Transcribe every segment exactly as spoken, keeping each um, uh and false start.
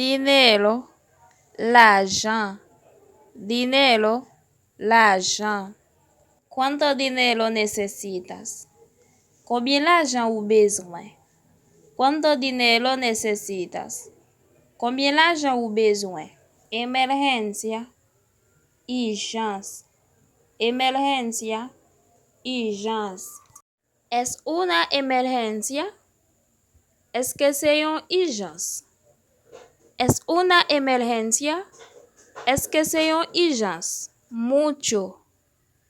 Dinero, lajan. Dinero, lajan. ¿Cuánto dinero necesitas? Konbyen lajan ou bezwen? ¿Cuánto dinero necesitas? Konbyen lajan ou bezwen? Emergencia, ijans. Emergencia, ijans. ¿Es una emergencia? Èske se yon ijans? ¿Es una emergencia? Èske se yon ijans? Mucho,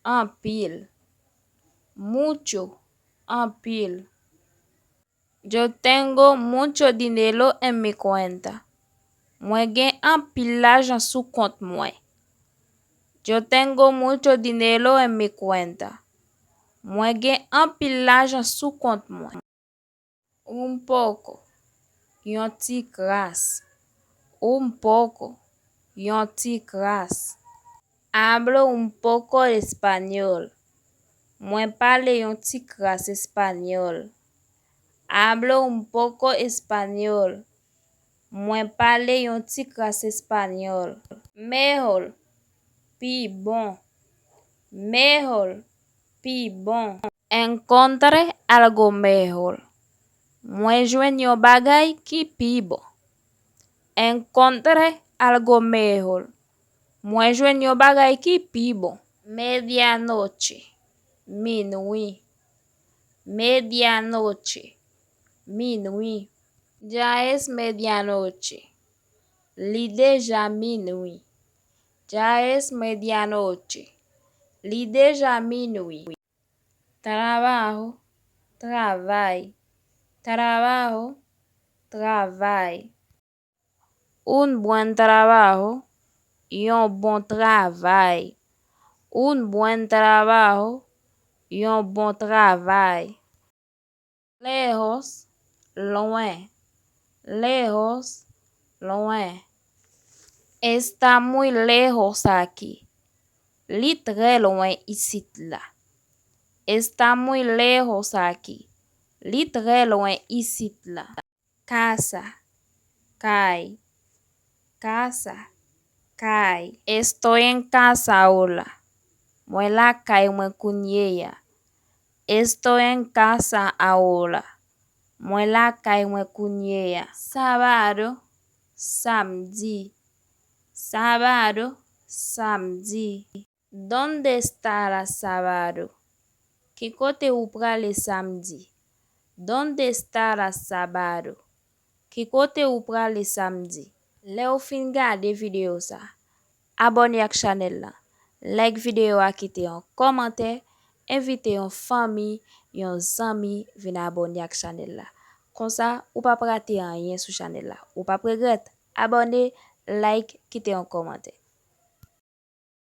anpil. Mucho, anpil. Yo tengo mucho dinero en mi cuenta. Mwen gen anpil lajan sou kont mwen. Yo tengo mucho dinero en mi cuenta. Mwen gen anpil lajan sou kont mwen. Un poco, yon ti kras. Un poco, yon ti kras. Hablo un poco de español. Mwen pale yon ti kras espanyòl. Hablo un poco español. Mwen pale yon ti kras espanyòl. Mejor, pi bon. Mejor, pi bon. Encontré algo mejor. Mwen jwenn yon bagay ki pi bon. Encontré algo mejor. Mwen jwenn yon bagay ki pi bon. Medianoche, minwi. Medianoche, minwi. Ya es medianoche. Li deja minwi. Ya es medianoche. Li deja minwi. Trabajo, travay. Trabajo, travay. Un buen trabajo, yon bon travay. Un buen trabajo, yon bon travay. Lejos, lwen. Lejos, lwen. Está muy lejos aquí. Li trè lwen isit la. Está muy lejos aquí. Li trè lwen isit la. Casa, kay. Casa, kay. Estoy en casa ahora. Mwen lakay mwen kounye a. Estoy en casa ahora. Mwen lakay mwen kounye a. Sábado, samdi. Sábado, samdi. ¿Dónde estarás sábado? Ki kote ou prale samdi? ¿Dónde estarás sábado? Ki kote ou prale samdi? Lè w fin gade videyo sa, abòne ak chanèl la, like videyo a, kite yon kòmantè, envite yon fanmi, yon zanmi vin abòne ak chanèl la. Konsa, ou p ap rate anyen sou chanèl la. Ou p ap regrèt. Abòne, like, kite yon kòmantè.